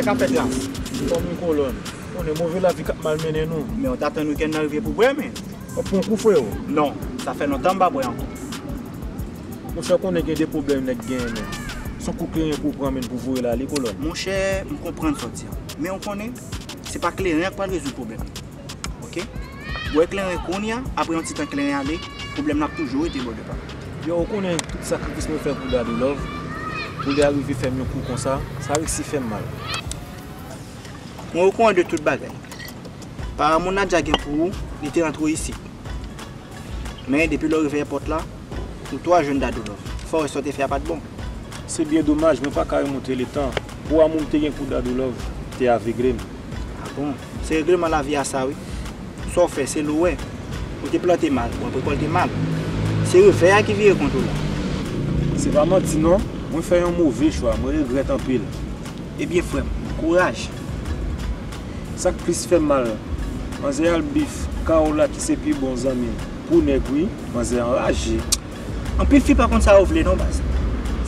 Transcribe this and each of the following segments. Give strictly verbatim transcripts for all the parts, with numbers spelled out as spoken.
Sa ka fè tras. Fanmi Kolòn, konnen move lavi k ap malmennen nou. Men w t atann wikenn nan rive pou bwè, men. W ap pran kou, freo? Non, sa fè lontan m pa bwè ankò. Monchè, w konnen gen de pwoblèm nèg genyen, men. Se yon kou kleren pou w pran, men, pou voye l ale, Kolòn. Monchè, m konprann sa w di an. Men w konnen, se pa kleren an k pral rezoud pwoblèm nan. Oke? Bwè kleren kounye a, apre yon ti tan kleren ale, pwoblèm nan ap toujou rete bò de pa. Yo, ou konnen tout sakrifis mwen fè pou Dadou Love, pou li arive fè m yon kou konsa, sa resi fè m mal. Mwen okouran de tout bagay. Paran moun Nadya gen pou ou, li te rantre w isit. Men depi lè w rive èpòt la, ou twa jwenn Dadou Love. Fò w wè sa w te fè a pa t bon. Se byen domaj, mwen pa ka remonte letan. Pou amou m te gen pou Dadou Love te avegle m. A bon? Se regleman lavi a sa wi. Sa w fè, se l ou wè. Ou te plante mal, w ap rekòlte mal. Se revè a ki vire kont ou la. Se pa manti non, mwen fè yon move chwa, mwen regrèt anpil. Ebyen frè m, kouraj. Sa k plis fè m mal, manzè al bif Kaola ki se pi bon zanmi l pou nèg wi, manzè anraje. Anpil fi pa konn sa yo vle non baz.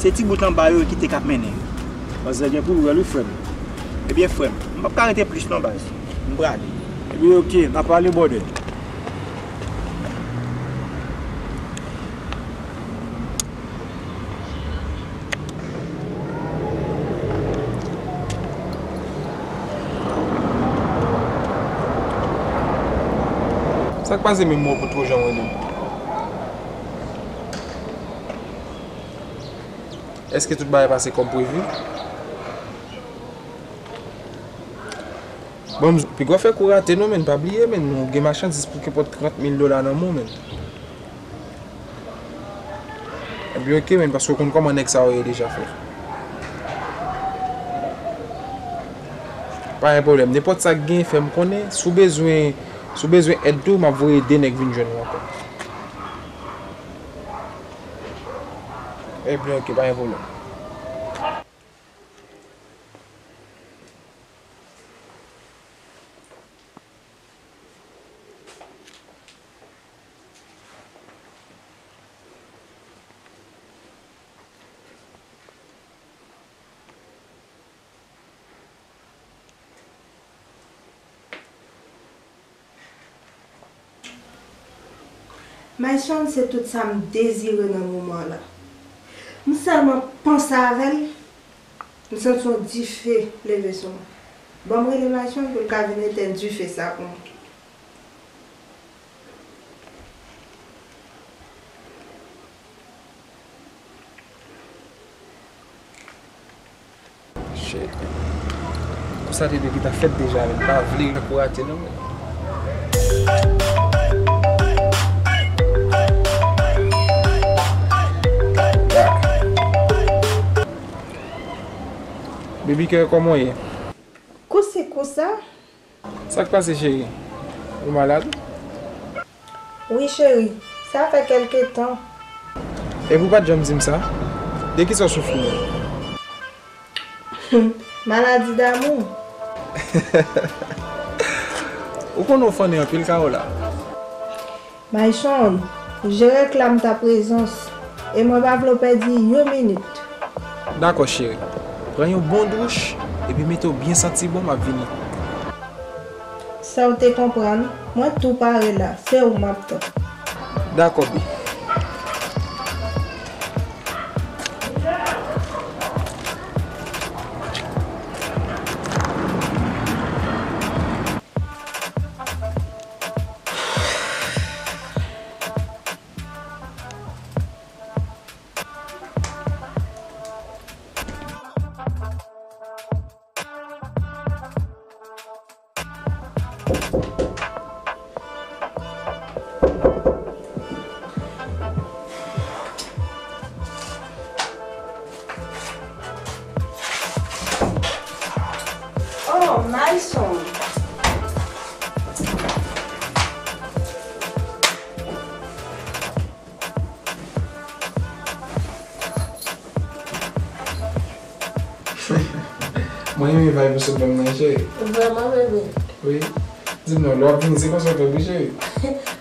Se ti bout anba yo yo kite k ap mennen yo. Manzè gen pou l wè l wi frè m. Ebyen frè m, m p ap ka rete plis non baz. M prale. Ebyen oke, n a pale brother. Sa k pase menm mwen pou twò jan mwen menm? Èske tout bagay pase kòm previ? Bon, m piga w fè kou rate non, men pa bliye, men nou gen machandiz pou kenpòt trant mil dola nan men w, men. Ebyen oke, men paske w konn kòman nèg sa yo ye deja, frè. Pa gen pwoblèm. Nenpòt sa k gen, fè m konnen. Si w bezwen, si w bezwen èd tou, m ap voye de nèg vin jwenn ou ankò. Ebyen oke, pa gen pwoblèm. Myson se tout sa m dezire nan moman la. M sèlman panse avè l, m santi yon dife leve sou mwen. Ban m rele Myson pou l ka vin etenn dife sa pou mwen. Shit. Kou sa te dwe gentan fèt deja, men m pa vle kou rate non, men. Baby girl, kòman w ye? Kou se kou sa? Sa k pase, cheri? Ou malad? Wi, cheri. Sa fè kèlke tan. Epi w pa t janm di m sa? De kisa w soufri menm? Maladi damou. Ou konnen w fannen anpil, Kaola. Myson, je réclame ta présence, e mwen pa vle w pèdi yon minit. Dakò, cheri. Pran yon bon douch, epi mete w byen santi bon, m ap vini. Sa w te konprann, mwen tou pare la, se ou m ap tann. Dakò, baby. Oh, Myson! Mwen renmen vibe ou sot ban m nan, cheri. Vrèman, bebe? Wi. Di m non, lè w ap vini, se konsa w fè bri, cheri?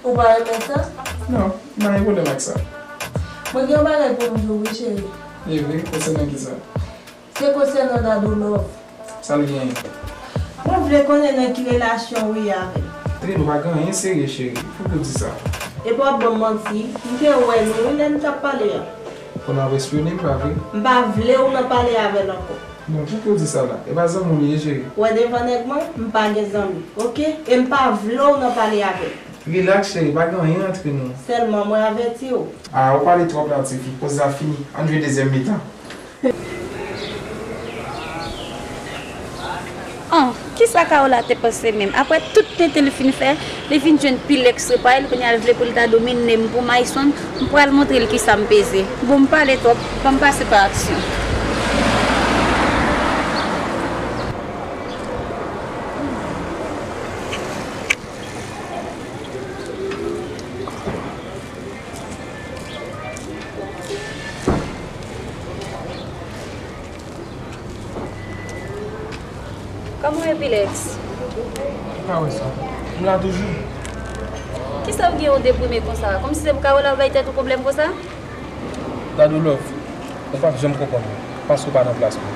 Ou pa renmen sa? Non, m pa gen pwoblèm ak sa. Mwen gen yon bagay pou m di w, wi, cheri. E vre? Konsènan kisa? Se konsènan Dadou Love. Sa l genyen? Mwen vle konnen nan ki relasyon ou ye avè l. Tande, nou pa gen anyen serye, cheri. Poukisa w di sa? Epi w ap ban m manti, m te wè nou wi lè n t ap pale a. Ou nan ap espyone m, pa vre? M pa vle w nan pale avè l ankò. Non, poukisa w di sa la? E pa zanmi w li ye, cheri. Wè devan nèg mwen, m pa gen zanmi, oke? E m pa vle w nan pale avè l. Rilaks, cheri, pa gen anyen antre nou. Sèlman mwen avèti w. Ah, ou pale twòp la, tifi. Koze a fini. Ann jwe dezyèm mitan. An, kisa Carola te panse menm? Apre tout tenten li fin fè, li vin jwenn Pilex repare l, kounye a l vle pou l ta domine m pou Mayson, m pral montre l kisa m peze. Bon, m pale twòp, ban m pase pa aksyon. Kòman w ye, Pilex? Ou pa wè sa? M la toujou. Kisa w gen w deprime konsa? Kòmsi se pou Carola w bay tèt ou pwoblèm konsa? Dadou Love, ou p ap janm konprann mwen, paske w pa nan plas mwen.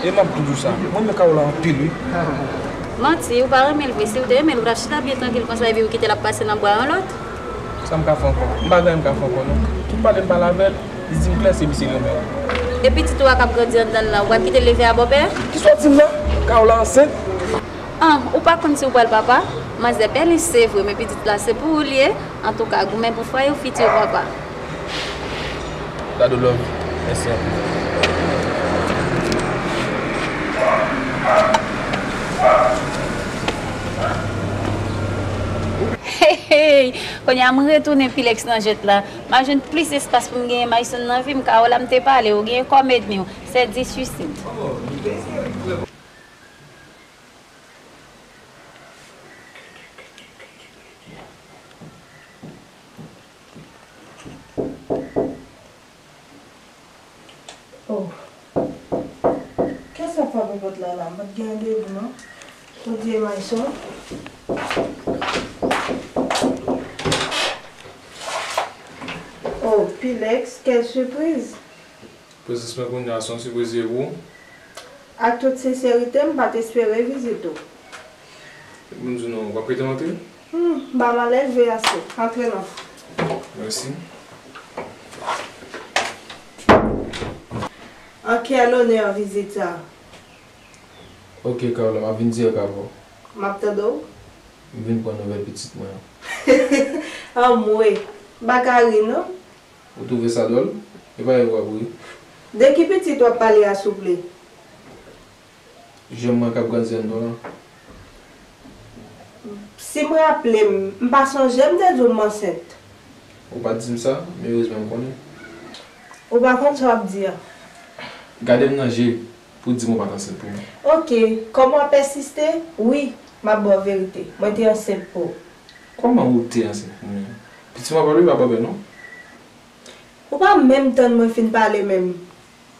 E m ap toujou sa, mwen renmen Carola anpil, wi. Manti, ou pa renmen l vre. Si w te renmen l, ou t ap chita byen trankil konsa, epi ou kite l ap pase nan bra yon lòt. Sa m ka fè ankò? M pa gen anyen m ka fè ankò, non. Tout pale m pale avè l, li di m klè se misye l renmen. E pitit ou a k ap grandi anndan l lan, ou pral kite l leve a bòpè? Kisa w di m la? Carola ansent? An, ou pa konn si w pral papa? Manzè bèl, se vre, men pitit la se pou ou l ye. Antouka, goumen pou fwaye w, fiti papa. Dadou Love, mèsi anpil. Hey, hey, kounye a m retounen Pilex nan jwèt la. M a jwenn plis espas pou m genyen Mayson nan vi m. Carola, m te pale w, ou genyen kòm èdmi w. Se di swisid. Oh. Kiyès k ap frape pòt la la? M pa t gen randevou non. Bondye Mayson. Oh, Pilex, quelle surprise! Prezans mwen kounye a se yon sipriz li ye pou ou. Ak tout senserite, m pa t espere vizit ou. Ban m di w non, w ap kite m antre? Hmm, m pa malelve ase. Antre non. Mèsi. An ki onè vizit sa? Oke, Carola, m ap vin dirèk avè w. M ap tande w. M vin pran nouvèl pitit mwen an. Anmwe, m pa ka ri non. Ou twouve sa dwòl? E pa ri w ap ri. De ki pitit w ap pale a souple? Jèn mwen k ap grandi anndan w lan. Si m raple m, m pa sonje m te di w m ansent. Ou pa t di m sa, men erezman m konnen. Ou pa konn sa w ap di a. Gade m nan je pou w di m ou pa t ansent pou mwen. Oke, kòm w ap pèsiste, wi, m ap ba w verite. Mwen te ansent pou w. Kòman ou te ansent pou mwen? Pitit mwen pa vle pa bòbè non. Ou pa menm tann mwen fin pale menm.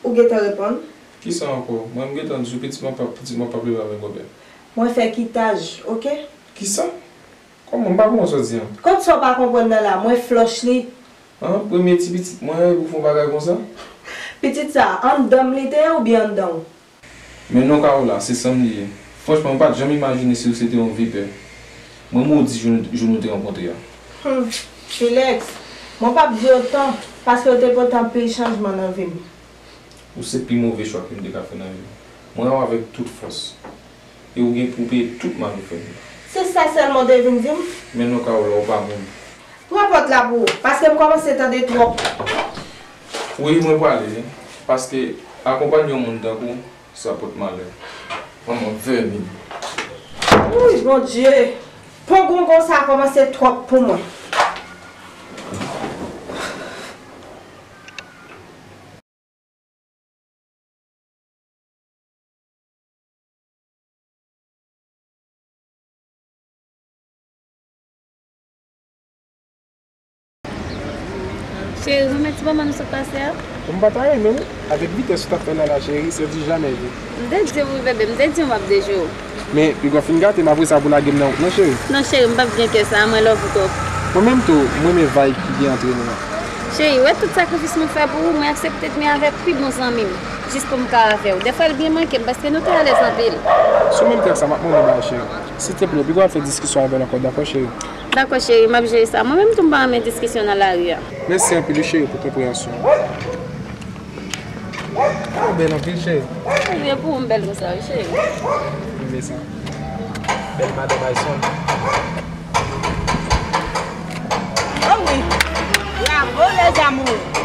Ou gentan reponn? Kisa ankò? Mwen m gentan di w pitit mwen p ap, pitit mwen p ap leve avèk bòbè. Mwen fè kitaj, oke? Kisa? Kòman? M pa konprann sa w di an. Kot sa w pa konprann nan la? Mwen flòch li. An, premye ti pitit mwen, epi w fè yon bagay konsa? Pitit sa, anndan m li te ye oubyen anndan w? Men non Carola, se san m li ye. Franchman, m pa t janm imajine si w se te yon vipè. Mwen modi jou, jou nou te rankontre a. Hmm, Pilex, mwen p ap di otan, paske w te pote anpil chanjman nan vi m. Ou se pi move chwa ke m te ka fè nan vi m. Mwen renmen w avèk tout fòs. E ou gen pou w peye tout mal ou fè m yo. Se sa sèlman w te vin di m? Men non Carola, ou pa moun. Pran pòt la pou ou, paske m kòmanse tande twòp. Wi, mwen prale, wi. Paske akonpanye yon moun tankou w, sa pote malè. Manman vèmin. Wouy, Bondye! Pongongon sa kòmanse twòp pou mwen. Cheri, renmen ti moman nou sot pase a? M pa ta renmen l. Avèk vitès ou t ap fè la la, cheri, c'est du jamais vu. M te di w wi, bebe, m te di w m ap dejwe w. Men, piga w fin gate m apre sa pou lage m nan wout nan, cheri. Non, cheri, m p ap gen kè sa a, mwen love ou twòp. Mwen menm tou, m renmen vibe ki gen antre nou an. Cheri, wè tout sakrifis mwen fè pou ou, mwen aksepte tnwi avèk pi bon zanmi m. Jis pou m ka avè w. Dèfwa l byen manke m, paske nou te alèz anpil. Sou menm tèks sa, m ap mande w bagay, cheri. Silteple, piga w ap fè diskisyon avè l ankò, dakò, cheri? Dakò, cheri, m ap jere sa. Mwen menm tou, m pa renmen diskisyon nan lari a. Mèsi anpil, wi, cheri, pou konpreyansyon w. Ou bèl anpil, cheri. Ou byen pou ou, m bèl konsa, wi, cheri. M renmen sa. Bèl madanm ayisyen. Oh wi. Bravo, les amours.